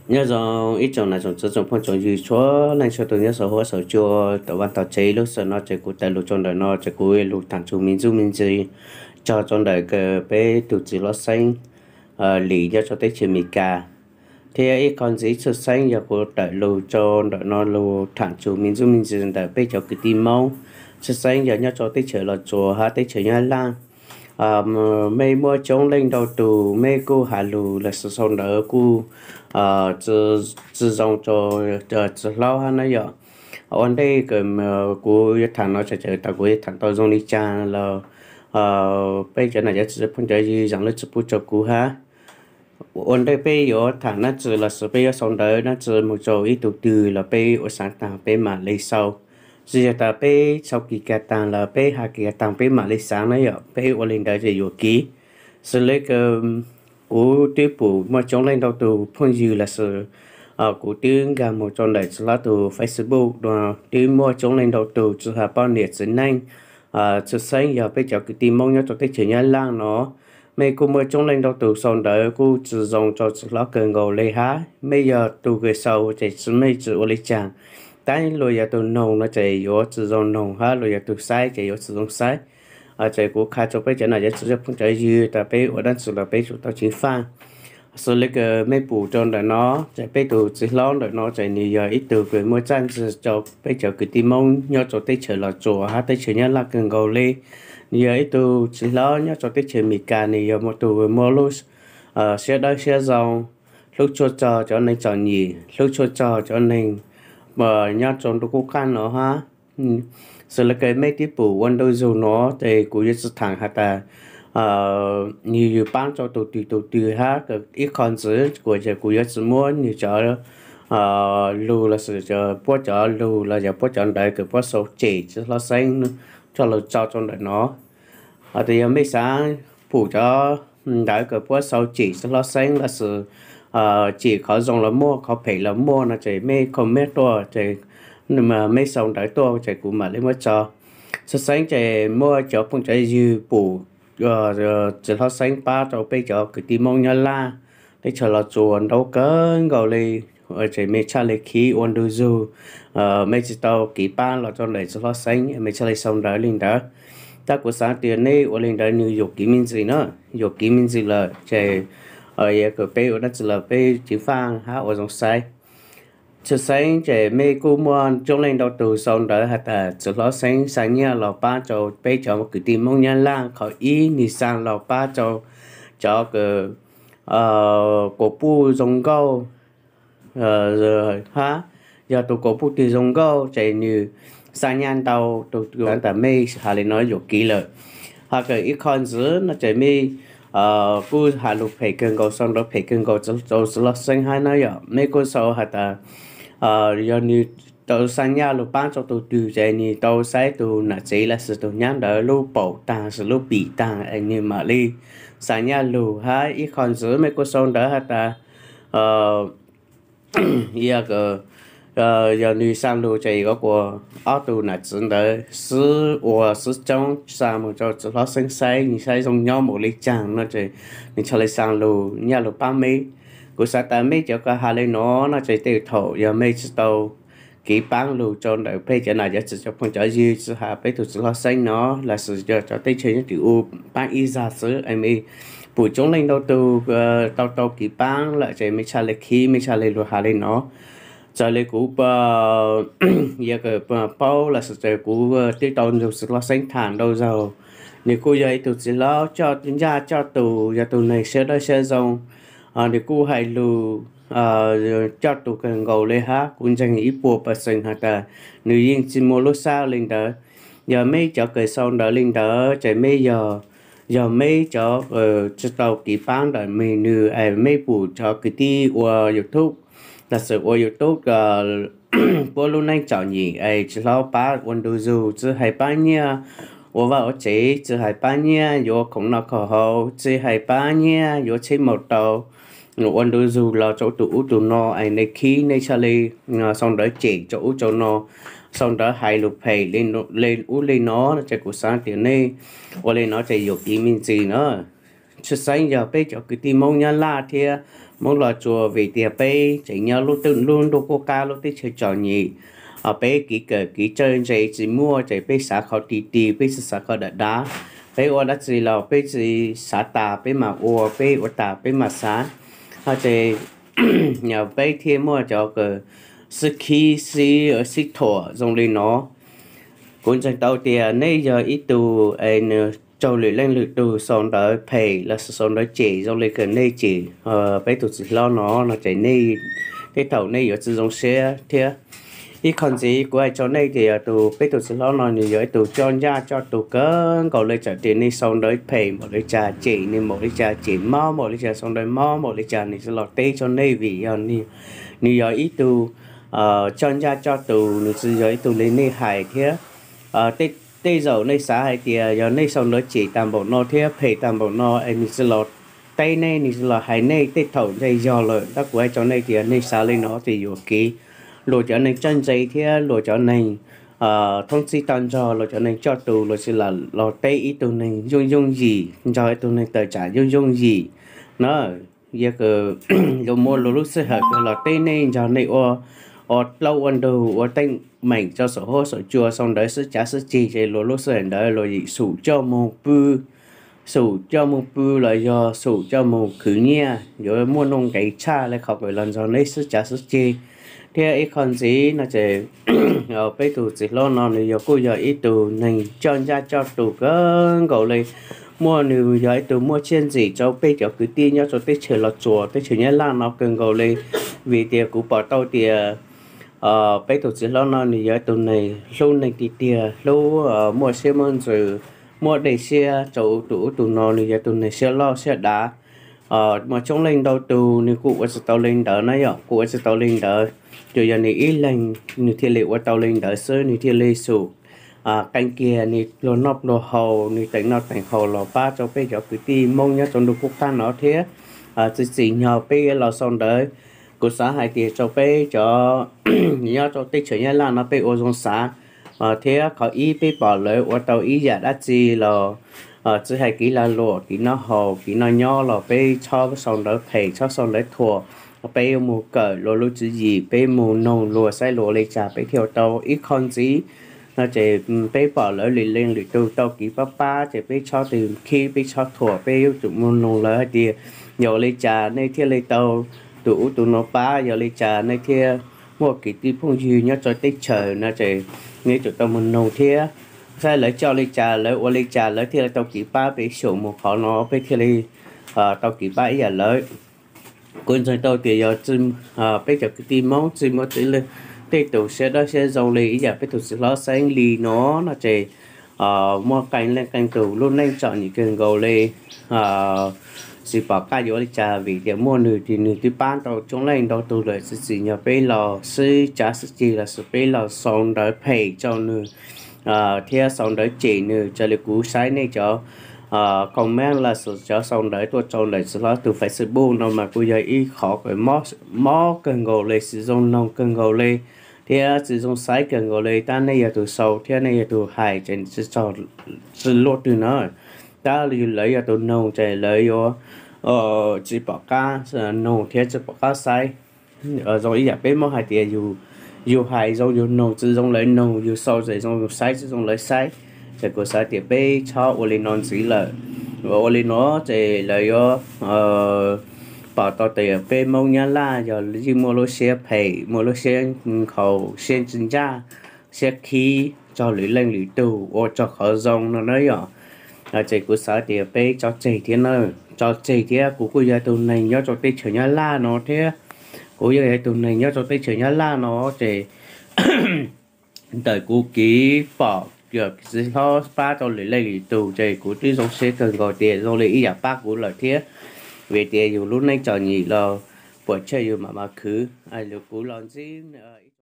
Nyob zoo ib tsoom nam tsoom txiv tsoom phooj tsoom ywg txhua leej txhua tus nyob saum huab saum cua tom vaj tom tsev. Lub sij hawm no ces kuv tawm lus rau ntawm no ces kuv lus tham tsum me ntsuj me ntxiv txog rau ntawm peb tus txiv hlob Xeeb Lis nyob rau teb chaws Amelikas, thiab ib qho ntxiv tshwj xeeb yog kuv tawm lus rau ntawm no lus tham tsum me ntsuj me ntxiv ntawm peb cov kwv tij Hmoob, tshwj xeeb yog nyob rau teb chaws Los Tsuas hab teb chaws Nyab Laj. Mej muaj coob leej ntau tus mej kuj has lus los sis sau ntawv kuj tsi zoo rau txiv hlob hab na yom. Ua ntej kuv yuav tham no tseem tau kuv yuav tham tau zoo li cas los peb cov nam cov txiv phooj cov ywg zaam lub txim pub rau kuv hab. Ua ntej peb yuav tham nab tsi los sis peb yuav sau ntawv nab tsi mus rau ib tug twg los peb ua xaav taag peb mam le sau. Tsi yog tas peb sau kis kag taag los peb has kis kag taag peb mam le xaav na yom, peb ua li ntawd ces yuam kev. Xws le kuv twb pum muaj coob leej ntau tus phooj ywg los sis kuv twb nkag mus rau ntawm txiv hlob tus Facebook no, twb muaj coob leej ntau tus tsi has poj niam txiv neej, tshwj xeeb yog peb cov kwv tij Hmoob nyob rau teb chaws Nyab Laj no, mej kuj muaj coob leej ntau tus sau ntawv kuj tsi zoo rau txiv hlob kawg nkaus le hab. Mej yog tus kws sau ces tsi mej tsi ua li caag, tab luag yog tus noog no ces yuav tsi zoo noog hab luag yog tus saib ces yuav tsi zoo saib. Ces kuv qha rau peb cov nam cov txiv phooj cov ywg tas peb ua dab tsi los peb tsum tau ceev faj. Xws le kws mej pum rau ntawm no ces peb tus txiv hlob ntawm no ces nws yog ib tug kws muaj txaj ntxwg rau peb cov kwv tij Hmoob nyob rau teb chaws Los Tsuas hab teb chaws Nyab Laj kawg nkaus le. Nws yog ib tug txiv hlob nyob rau teb chaws Amelikas, nws yog tus muaj lub siab dawb siab zoo, hlub tshua txog cov neeg txom nyem, hlub tshua txog cov neeg nyob rau ntuj qub qab no hab. Xws le kws mej twb pum ua ntu zug no ces kuv yuav tsi thaam has tas nws yug paab rau tus twg tus twg hab. Ib qho ntxiv kuv yuav tsi muab nws cov lug los sis puab cov lug los yog puab cov ntawv kws puab sau cem txiv hlob Xeeb coj lug tso rau ntawm no. Tes yog mej xaav pum cov ntawv kws puab sau cem txiv hlob Xeeb los sis cem qhov zoo los muaj qhov phem los muaj no ces mej comment tuaj ces mej sau ntawv tuaj ces kuv mam le muab tso. Txhua xeeb ces muaj cov phooj cov ywg pum txiv hlob Xeeb pab rau peb cov kwv tij Moob Nyab Laj teb chaws Los Tsuas ntau kawg nkaus li. Ces mej txhaj le khib ua ntu zug, mej tsi tau kev paab los rau ntawm txiv hlob Xeeb, mej txhaj le sau ntawv li ntawd. Tab kuv xaav tias nej ua li ntawd nws yuam kev me ntsis na, yuam kev me ntsis lawm ces yog kws peb ua dab tsi los peb ceev faj hab ua zoo saib. Txhua xeeb ces mej kuj muaj coob leej ntau tug sau ntawv has tas txiv hlob Xeeb xa nyiaj los pab rau peb cov kwv tij Moob Nyab Laj. Qhov ib, nws xa los pab rau cov kws kuas puj zoo nkauj hab, yog tus kuas puj twg zoo nkauj ces nws xa nyiaj ntau, tus tas mej has li no yuam kev lawm. Ho kws ib qho ntxiv no ces mej kuj has lug phem kawg nkaus, sau ntawv phem kawg nkaus rau txiv hlob Xeeb hab na yom. Mej kuj sau has tas yog nws tau xa nyiaj lug paab rau tus twg ces nws tau saib tus nam tsev los sis tus nyab ntawd lub paum taag, sis lub pim taag es nws mam li xa nyiaj lug. Hab ib qho ntxiv mej kuj sau ntawv has tas yog nws xa lug ces yuav kuas ob tug nam txiv ntawd xwb ua xwb coob xa moog rau txiv hlob Xeeb saib, nws saib zoo nyob mus li caag no ces nws txhaj le xa lug nyiaj lug paab mej. Kuv xav tas mej cov kws has li no no ces tej thaum yog mej tsi tau kev paab lug rau ntawm peb cov nam cov txiv cov phooj cov ywg tsi has peb tug txiv hlob Xeeb no los sis cov teb chaws nyob tim u paab ib zag xwb es mej pum coob leej ntau tug tau tau kev paab lawm ces mej txhaj le khib, mej txhaj le lug has li no. Txawm li kuv yog kws paub los sis kuv twb tau nrug txiv hlob Xeeb tham ntau zaug, nws kuj yog ib tug txiv hlob coj ncaj coj tug, yog tus neeg siab dawb siab zoo. Nws kuj hais lug coj tug kawg nkaus li hab. Kuv ntseeg ib puas percent has tas nws yeej tsi muaj lub sab li ntawd. Yog mej cov kws sau ntawv li ntawd ces mej yog, yog mej cov tsi tau kev paab ntawm mej nws es mej pum cov kwv tij ua YouTube los sis ua YouTube puab lub neej txom nyem es txiv hlob paab ua ntu zug, tsi hais paab nyiaj ua vaj ua tsev, tsi hais paab nyiaj yuav khoom noj khoom haus, tsi hais paab nyiaj yuav tsheb maus taus, ua ntu zug los rau tus ub tus no es nej khib, nej txhaj le sau ntawv cem rau ub rau no, sau ntawv hais lug phem li ub li no no ces kuv xav tias nej ua li no ces yuam kev me ntsis na. Txhua xeeb yog peb cov kwv tij Moob Nyab Laj thiab Hmoob Los Tsuas vim tias peb tseem nyob lub, lub ntuj qub qab lub teb chaws txom nyem, peb kev kawm kev txawj ntse tsis muaj ces peb xav qhov ti ti, peb tsis xav qhov dav dav. Peb ua dab tsi los peb tsis xav tas peb mam ua, peb ua tas peb mam xav. Ces peb thiaj muaj cov kws sib khib sib, sib thuam zoo li no. Kuv ntseeg tau tias nej yog ib tug es nws raug lwm leej lwm tus sau ntawv phem los sis sau ntawv cem zoo li kws nej cem peb tus txiv hlob no no ces nej, tej thaum nej yuav tsis zoo siab thiab. Ib qho ntxiv kuv hais rau nej tias yog tus, peb tus txiv hlob no nws yog ib tug coj ncaj coj tug kawg nkaus li. Txawm tias nej sau ntawv phem npaum li cas, cem nws npaum li cas, cem mob npaum li cas, sau ntawv mob npaum li cas, nws tsis los teb rau nej vim yog nws yog ib tug coj ncaj coj tug, nws tsis yog ib tug li nej hais thiab. Tej zaum nej xav hais tias yog nej sau ntawv cem tag npaum no thiab phem tag npaum no es nws tsis los teb nej, nws tsis los hais nej, tej thaum ntshe yog lawm. Tab kuv hais rau nej tias nej xav li no ces yuam kev. Luag cov neeg txawj ntse thiab luag cov neeg thoob txhij tag nrho, luag cov neeg coj tug, luag tsis lam los teb ib tug neeg yooj yooj yim, nrog ib tug neeg tawm tsam yooj yooj yim na. Yog kws luag muaj luag lub sij hawm kws los teb nej, nrog nej ua, ua plaub ua ntug, ua teeb meem rau saum huab saum cua, sau ntawv sib cav sib ceg, ces luag lub sij hawm ntawd luag yim xum coj moog pw, xum coj moog pw los yog xum coj moog khwv nyiaj, yuav muaj nuj nqis tshaj li qhov kws los nrog nej sib cav sib ceg. Thiab ib qho ntxiv no ces peb tus txiv hlob no nws yog, kuj yog ib tug neeg coj ncaj coj tug kawg nkaus li. Muaj, nws yog ib tug muaj tshiab ntxim rau peb cov kwv tij nyob rau teb chaws Los Tsuas, teb chaws Nyab Laj no kawg nkaus li. Vim tias kuv pom tau tias peb tus txiv hlob no nws yog ib tug neeg hlub neeg tiag tiag, hlub, muaj siab muaj ntsws, muaj dej siab rau tus ub tus no, nws yog tus neeg siab loj siab dav. Muaj coob leej ntau tus nws kuj ua tsis tau li ntawd na yom, kuj ua tsis tau li ntawd. Tsuas yog nws ib leeg nws thiaj li ua tau li ntawd xwb, nws thiaj li xum qee kiag nws pluag noj pluag haus, nws teem noj teem haus los pab rau peb cov kwv tij Hmoob nyob rau ntuj qub qab no thiab. Txiv txim nyog peb los sau ntawv, kuv xav hais tias rau peb cov nyob rau teb chaws Nyab Laj no peb ua zoo xav. Thiab qhov ib, peb pom lawv ua tau ib yam dab tsi los tsis hais kev lag luam, kev noj haus, kev noj nyob los peb txhob sau ntawv phem, txhob sau ntawv thuam. Peb yuav mus kawm luag lub tswv yim, peb mus noog luag saib luag ua li cas peb thiaj ua tau. Ib qho ntxiv no ces peb pom lawv lwm leej lwm tus tau kev pab pab ces peb txhob tus khib, peb txhob thuam, peb yuav tsum mus noog lawv hais tias yog ua li cas nej thiaj li tau tus ub tus no pab, yog li cas nej thiaj muaj kwv tij phooj ywg nyob rau teb chaws no ces nej tsum tau mus noog thiab saib lawv coj li cas, lawv ua li cas lawv thiaj li tau kev pab peb xyaum mus qhov no, peb thiaj li tau kev pab ib yam lawv. Kuv ntseeg tau tias yog peb cov kwv tij Hmoob tsis muaj tej tus siab dawb siab zoo li ib yam peb tus txiv hlob Xeeb Lis no no ces muaj qee leej qee tus lub neej txom nyem kawg nkaus li. Tsis pom qab yuav ua li cas vim tias muaj nws ces nws twb pab tau coob leej ntau tus lawm. Txiv txim nyog peb los sib cav sib ceg los sis peb los sau ntawv phem rau nws thiab sau ntawv cem nws, raws li kuv saib nej cov comment los sis cov sau ntawv tuaj rau ntawm txiv hlob tus Facebook no mas kuj yog ib qhov kws mob kawg nkaus li, tsis zoo noog kawg nkaus li thiab tsis zoo saib kawg nkaus li. Tab nej yog tus sau thiab nej yog tus hais ces tsis luaj twg na. Tab yog lawv yog tus noog ces lawv yuav tsis pom qab noog thiab tsis pom qab saib. Zoo ib yam peb Hmoob hais tias yus hais zoo yus noog tsis zoo lawv noog, yus sau ces zoo yus saib tsis zoo lawv saib. Ces kuv xav tias peb txhob ua li no ntxiv lawm. Ua li no ces lawv yuav pom tau tias peb Hmoob Nyab Laj yog yeej muaj lub siab phem, muaj lub siab nkhaus, siab tsis ncaj, siab khib txog lwm leej lwm tug ua txog qhov zoo no na yom. Ces kuv xav tias peb tso tseg thiab na, tso tseg thiab. Kuv kuj yog tus neeg nyob rau teb chaws Nyab Laj no thiab, kuv yog tus neeg nyob rau teb chaws Nyab Laj no ces ntawm kuv kev pom yog txiv hlob pab rau lwm leej lwm tus ces kuv twb zoo siab kawg nkaus tias zoo li ib yam pab kuv lawm thiab. Vim tias yus lub neej txom nyem los puas tsawg yus mam mam khwv. Kuv los ntxiv